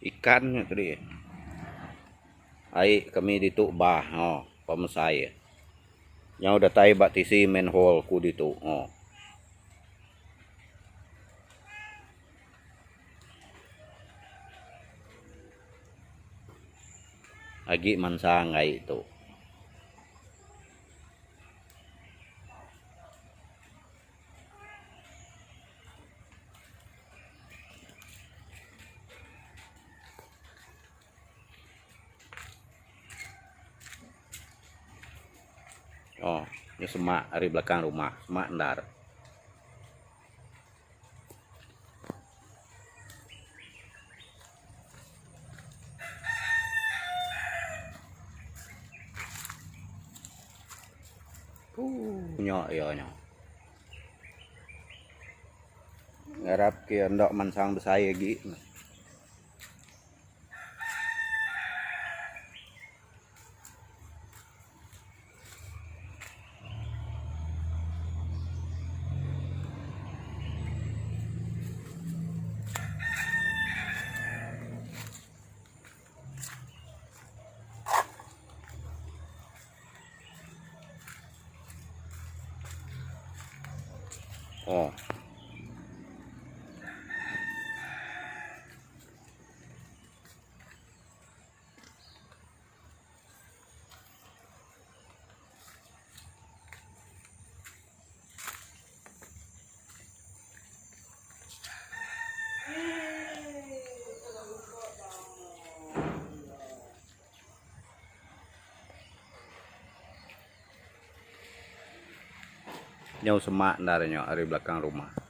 Ikan nya tadi. Ai kami ditu bah oh pemesai. Nyau datai ba tisi manhole ku ditu oh. Agi mansang ai tu. Oh, nya semak ari belakang rumah, semak endar. Nya iya nya. Ngarap ke enda mansang besai agi. Oh. Nyau semak endar nya ari belakang rumah.